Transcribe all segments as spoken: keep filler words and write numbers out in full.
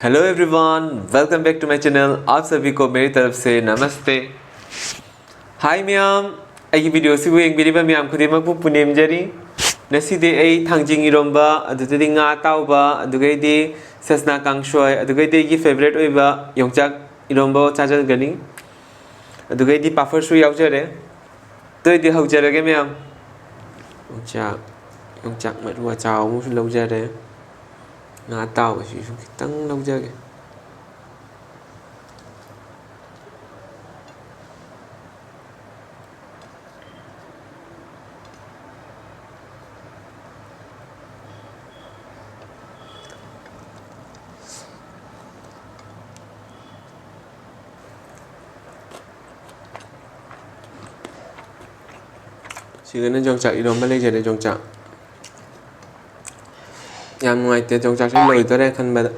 Hello everyone, welcome back to my channel. आप सभी को मेरी तरफ से नमस्ते। Hi ꯃꯌꯥꯝ, ꯑꯩꯒꯤ video ꯁꯤꯕꯨ ꯌꯦꯡꯕꯤꯔꯤꯕ ꯃꯌꯥꯝ ꯈꯨꯗꯤꯡꯃꯛꯄꯨ ꯄꯨꯅꯦꯝꯖꯔꯤ꯫ ꯉꯁꯤꯗꯤ ꯑꯩ ꯊꯥꯡꯖꯤꯡ ꯏꯔꯣꯝꯕ, ꯑꯗꯨꯗꯒꯤꯗꯤ ꯉꯥ ꯑꯇꯥꯎꯕ, ꯑꯗꯨꯗꯒꯤꯗꯤ ꯁꯁꯅꯥ ꯀꯥꯡꯁꯣꯏ, ꯑꯗꯨꯗꯒꯤꯗꯤ ꯑꯩꯒꯤ favourite ꯑꯣꯏꯕ ꯌꯣꯡꯆꯥꯛ ꯏꯔꯣꯝꯕ ꯆꯥꯖꯒꯅꯤ꯫ ꯑꯗꯨꯗꯒꯤꯗꯤ ꯄꯥꯐꯔꯁꯨ ꯌꯥꯎꯖꯔꯦ꯫ ꯑꯗꯨ ꯑꯣꯏꯗꯤ ꯍꯧꯖꯔꯒꯦ ꯃꯌꯥꯝ꯫ ꯌꯣꯡꯆꯥꯛ, ꯌꯣꯡꯆꯥꯛ ꯃꯔꯨ ꯑꯆꯥꯎꯕ ꯑꯃꯁꯨ ꯂꯧꯖꯔꯦ꯫ ꯉꯥ ꯑꯇꯥꯎꯕꯁꯤꯁꯨ ꯈꯤꯇꯪ ꯂꯧꯖꯒꯦ꯫ ꯁꯤꯗꯅ ꯌꯣꯡꯆꯥꯛ ꯏꯔꯣꯝꯕ ꯂꯩꯖꯔꯦ, ꯌꯣꯡꯆꯥꯛ꯫ ꯌꯥꯝ ꯅꯨꯡꯉꯥꯏꯇꯦ, ꯌꯣꯡꯆꯥꯛꯁꯦ ꯂꯣꯏꯗꯣꯔꯦ ꯈꯟꯕꯗ꯫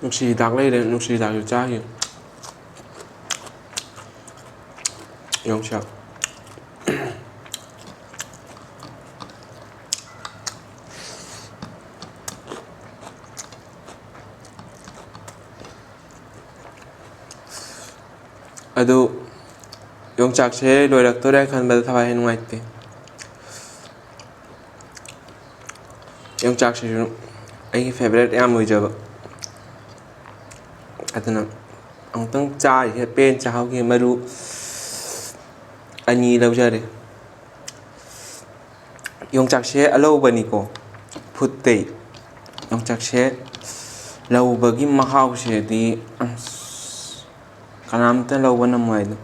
ꯅꯨꯡꯁꯤ ꯍꯤꯗꯥꯛ ꯂꯩꯔꯦ, ꯅꯨꯡꯁꯤ ꯍꯤꯗꯥꯛꯁꯨ ꯆꯥꯈꯤ꯫ ꯌꯣꯡꯆꯥꯛ꯫ ꯑꯗꯨ ꯌꯣꯡꯆꯥꯛꯁꯦ ꯂꯣꯏꯔꯛꯇꯣꯔꯦ ꯈꯟꯕꯗ ꯊꯋꯥꯏ ꯍꯦꯛ ꯅꯨꯡꯉꯥꯏꯇꯦ꯫ ꯌꯣꯡꯆꯥꯛꯁꯤꯁꯨ ꯑꯩꯒꯤ favourite ꯌꯥꯝ ꯑꯣꯏꯖꯕ, ꯑꯗꯨꯅ ꯑꯃꯨꯛꯇꯪ ꯆꯥꯔꯤꯁꯦ ꯄꯦꯟ ꯆꯥꯍꯧꯒꯦ꯫ ꯃꯔꯨ ꯑꯅꯤ ꯂꯧꯖꯔꯦ꯫ ꯌꯣꯡꯆꯥꯛꯁꯦ ꯑꯂꯧꯕꯅꯤꯀꯣ, ꯐꯨꯠꯇꯦ꯫ ꯌꯣꯡꯆꯥꯛꯁꯦ ꯂꯧꯕꯒꯤ ꯃꯍꯥꯎꯁꯤꯗꯤ ꯑꯁ, ꯀꯅꯥꯝꯇ ꯂꯧꯕ ꯉꯝꯃꯣꯏ ꯑꯗꯨ꯫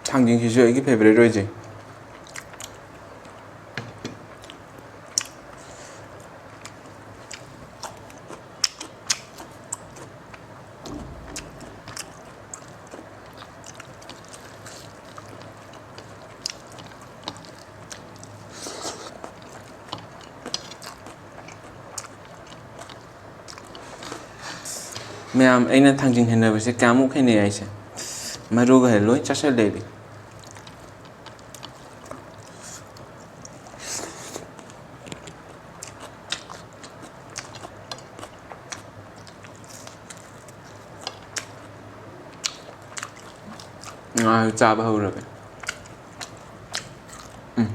ꯊꯥꯡꯖꯤꯡꯁꯤꯁꯨ ꯑꯩꯒꯤ favourite ꯑꯣꯏꯖꯩ꯫ ꯃꯌꯥꯝ, ꯑꯩꯅ ꯊꯥꯡꯖꯤꯡ ꯍꯩꯅꯕꯁꯦ ꯀꯌꯥꯃꯨꯛ ꯍꯩꯅꯩ ꯍꯥꯏꯁꯦ, ꯃꯔꯨꯒ ꯍꯦꯛ ꯂꯣꯏ ꯆꯥꯁꯤꯜꯂꯦ ꯑꯩꯗꯤ꯫ ꯉꯥ ꯆꯥꯕ ꯍꯧꯔꯒꯦ꯫ ꯎꯝ꯫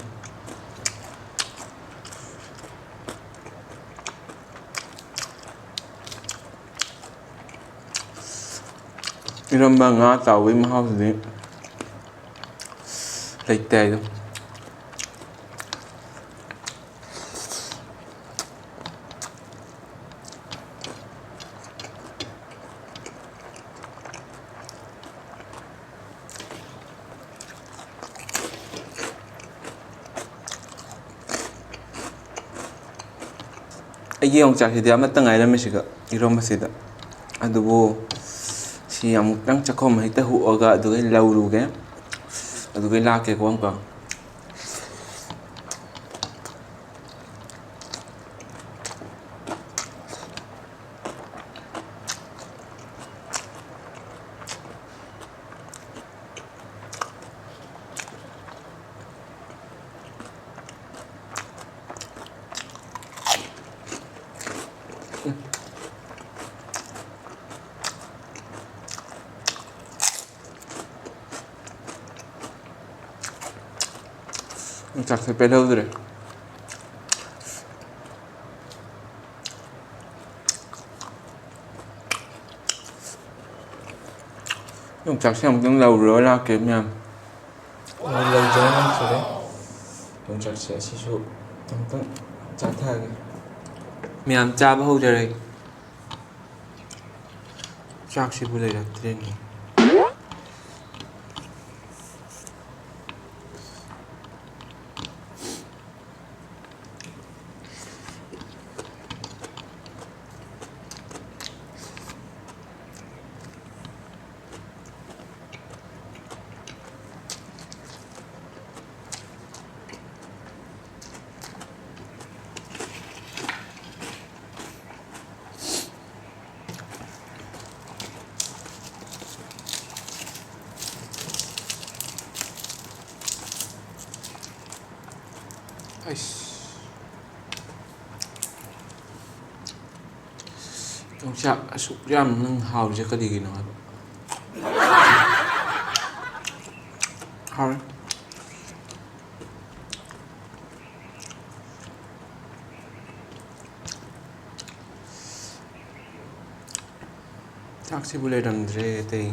ꯏꯔꯣꯝꯕ ꯉꯥ ꯇꯥꯎꯕꯒꯤ ꯃꯍꯥꯎꯁꯤꯗꯤ ꯂꯩꯇꯦ ꯍꯥꯏꯗꯣ꯫ ꯑꯩꯒꯤ ꯌꯣꯡꯆꯥꯛꯁꯤꯗꯤ ꯑꯃꯠꯇ ꯉꯥꯏꯔꯝꯃꯦ ꯁꯤꯒ, ꯏꯔꯣꯝꯕꯁꯤꯗ꯫ ꯑꯗꯨꯕꯨ ꯁꯤ ꯑꯃꯨꯛꯇꯪ ꯆꯥꯛꯈꯣꯝ ꯍꯦꯛꯇ ꯍꯨꯛꯑꯒ ꯑꯗꯨꯒ ꯂꯧꯔꯨꯒꯦ, ꯑꯗꯨꯒ ꯂꯥꯛꯀꯦꯀꯣ ꯑꯃꯨꯛꯀ꯫ ꯆꯥꯛꯁꯦ ꯄꯦꯜꯍꯧꯗ꯭ꯔꯦ꯫ ꯌꯣꯡꯆꯥꯛꯁꯦ ꯑꯃꯨꯛꯇꯪ ꯂꯧꯔꯨꯔ ꯂꯥꯛꯀꯦ ꯃꯌꯥꯝ꯫ ꯑꯩ ꯂꯧꯖꯔꯦ, ꯂꯧꯖꯔꯦ꯫ ꯌꯣꯡꯆꯥꯛꯁꯦ ꯑꯁꯤꯁꯨ ꯑꯃꯨꯛꯇꯪ ꯆꯥꯊꯒꯦ꯫ ꯃꯌꯥꯝ ꯆꯥꯕ ꯍꯧꯖꯔꯒꯦ꯫ ꯆꯥꯛꯁꯤꯕꯨ ꯂꯩꯔꯛꯇ꯭ꯔꯦꯅꯦ꯫ ꯑꯩꯁ, ꯌꯣꯡꯆꯥꯛ ꯑꯁꯨꯛ ꯌꯥꯝ ꯅꯪ ꯍꯥꯎꯔꯤꯁꯦ ꯀꯔꯤꯒꯤꯅꯣ ꯍꯥꯏꯕ? ꯍꯥꯎꯔꯦ꯫ ꯆꯥꯛꯁꯤꯕꯨ ꯂꯩꯔꯝꯗ꯭ꯔꯦ ꯑꯇꯩ꯫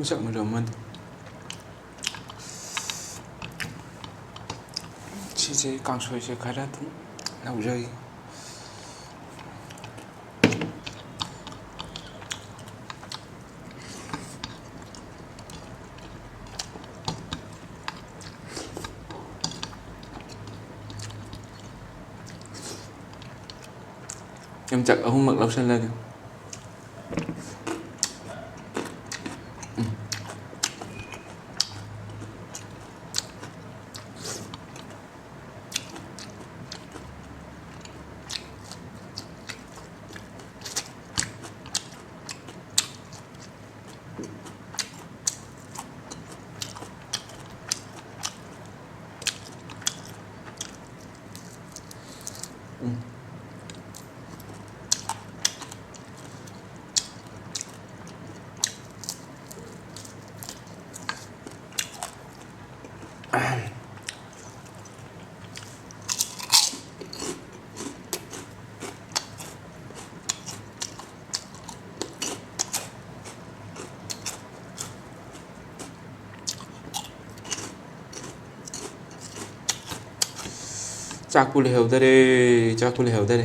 ꯆꯥꯛ ꯃꯨꯜꯂꯝꯃꯅꯤ꯫ ꯁꯤꯁꯦ ꯀꯥꯡꯁꯣꯏꯁꯦ ꯈꯔ ꯑꯗꯨꯝ ꯂꯧꯖꯒꯦ꯫ ꯌꯣꯡꯆꯥꯛ ꯑꯍꯨꯝꯃꯛ ꯂꯧꯁꯜꯂꯒꯦ꯫ ꯎꯝ꯫ ꯎꯝ꯫ ꯆꯥꯛꯄꯨ ꯂꯩꯍꯧꯗꯔꯦ, ꯆꯥꯛꯄꯨ ꯂꯩꯍꯧꯗꯔꯦ꯫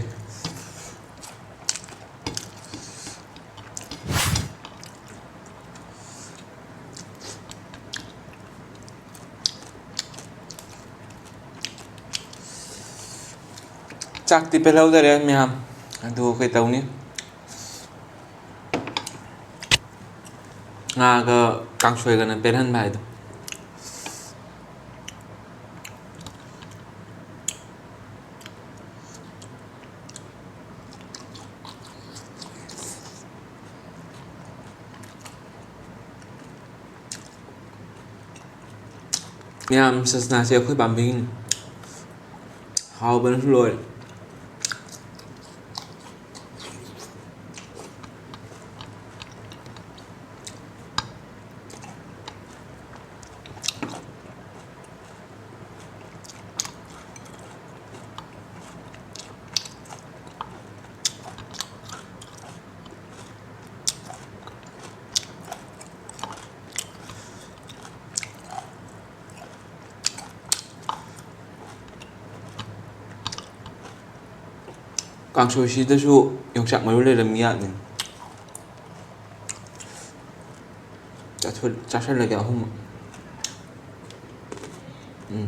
ꯆꯥꯛꯇꯤ ꯄꯦꯜꯍꯧꯗꯔꯦ ꯃꯌꯥꯝ, ꯑꯗꯨ ꯀꯩꯇꯧꯅꯤ? ꯉꯥꯒ ꯀꯥꯡꯁꯣꯏꯒꯅ ꯄꯦꯜꯍꯟꯕ ꯍꯥꯏꯗꯣ꯫ ꯃꯌꯥꯝ, ꯆꯁꯅꯥꯁꯦ ꯑꯩꯈꯣꯏ ꯄꯥꯝꯕꯤꯒꯤꯅꯤ꯫ ꯍꯥꯎꯕꯅꯁꯨ ꯂꯣꯏꯔꯦ꯫ ꯀꯥꯡꯁꯣꯏꯁꯤꯗꯁꯨ ꯌꯣꯡꯆꯥꯛ ꯃꯔꯨ ꯂꯩꯔꯝꯃꯤ ꯌꯥꯗꯦ꯫ ꯆꯥꯊꯣ-, ꯆꯥꯁꯜꯂꯒꯦ ꯑꯍꯨꯝꯃꯛ꯫ ꯎꯝ꯫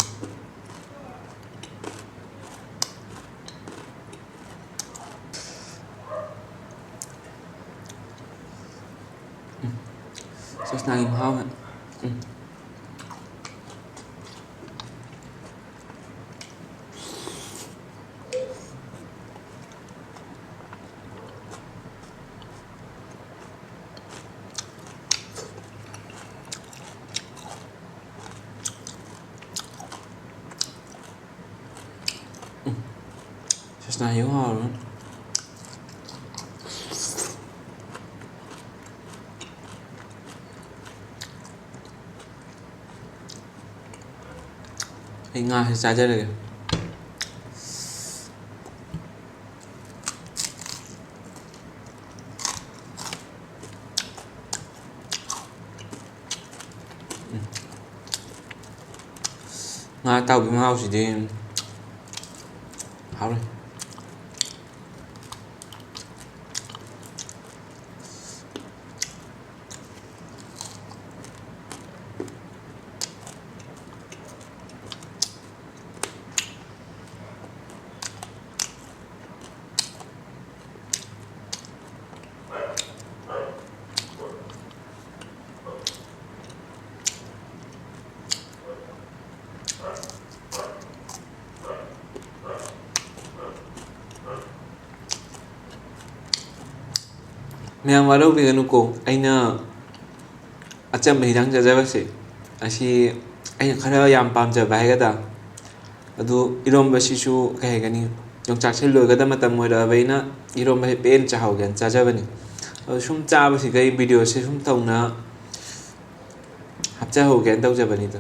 ꯎꯝ꯫ ꯆꯁꯅꯥꯒꯤ ꯃꯍꯥꯎꯅ꯫ ꯎꯝ꯫ ꯆꯁꯅꯥ ꯌꯦꯡꯉꯨ ꯍꯥꯎꯔꯣꯏ꯫ ꯑꯩ ꯉꯥꯁꯤ ꯆꯥꯖꯔꯒꯦ꯫ ꯎꯝ꯫ ꯉꯥ ꯑꯇꯥꯎꯕꯒꯤ ꯃꯍꯥꯎꯁꯤꯗꯤ ꯍꯥꯎꯔꯦ꯫ ꯃꯌꯥꯝ ꯋꯥꯔꯧꯕꯤꯒꯅꯨꯀꯣ, ꯑꯩꯅ ꯑꯆꯝꯕ ꯍꯤꯟꯖꯥꯡ ꯆꯥꯖꯕꯁꯦ, ꯑꯁꯤ ꯑꯩꯅ ꯈꯔ ꯌꯥꯝ ꯄꯥꯝꯖꯕ ꯍꯥꯏꯒꯗ꯭ꯔꯥ꯫ ꯑꯗꯨ ꯏꯔꯣꯝꯕꯁꯤꯁꯨ ꯀꯩ ꯍꯥꯏꯒꯅꯤ, ꯌꯣꯡꯆꯥꯛꯁꯦ ꯂꯣꯏꯒꯗ ꯃꯇꯝ ꯑꯣꯏꯔꯛꯑꯕꯅꯤꯅ ꯏꯔꯣꯝꯕꯁꯦ ꯄꯦꯟꯅ ꯆꯥꯍꯧꯒꯦꯅ ꯆꯥꯖꯕꯅꯤ꯫ ꯑꯗꯨ ꯁꯨꯝ ꯆꯥꯕꯁꯤꯗ ꯑꯩ ꯚꯤꯗꯤꯑꯣꯁꯦ ꯁꯨꯝ ꯇꯧꯅ ꯍꯥꯞꯆꯍꯧꯒꯦꯅ ꯇꯧꯖꯕꯅꯤꯗ꯫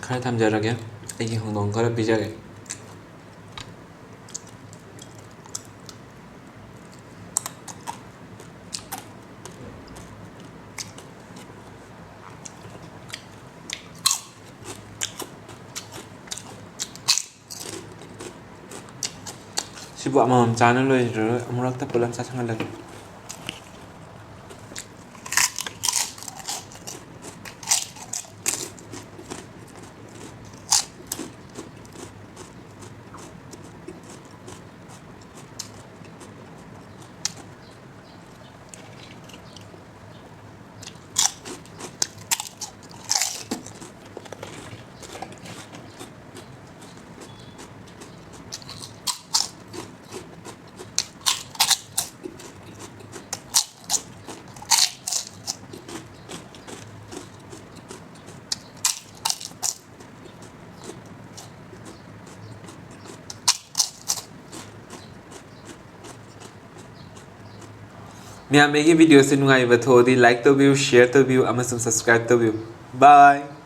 ꯈꯔ ꯊꯝꯖꯔꯒꯦ, ꯑꯩꯒꯤ ꯍꯧꯗꯣꯡ ꯈꯔ ꯄꯤꯖꯒꯦ꯫ ꯁꯤꯕꯨ ꯑꯃꯃꯝ ꯆꯥꯅ ꯂꯣꯏꯔꯔꯣꯏ, ꯑꯃꯨꯔꯛꯇ ꯄꯨꯂꯞ ꯆꯥꯁꯤꯟꯍꯜꯂꯒꯦ꯫ ꯃꯌꯥꯝ, ꯑꯩꯒꯤ video ꯁꯤ ꯅꯨꯡꯉꯥꯏꯕ ꯊꯣꯛꯑꯗꯤ like ꯇꯧꯕꯤꯌꯨ, share ꯇꯧꯕꯤꯌꯨ ꯑꯃꯁꯨꯡ subscribe ꯇꯧꯕꯤꯌꯨ꯫ Bye꯫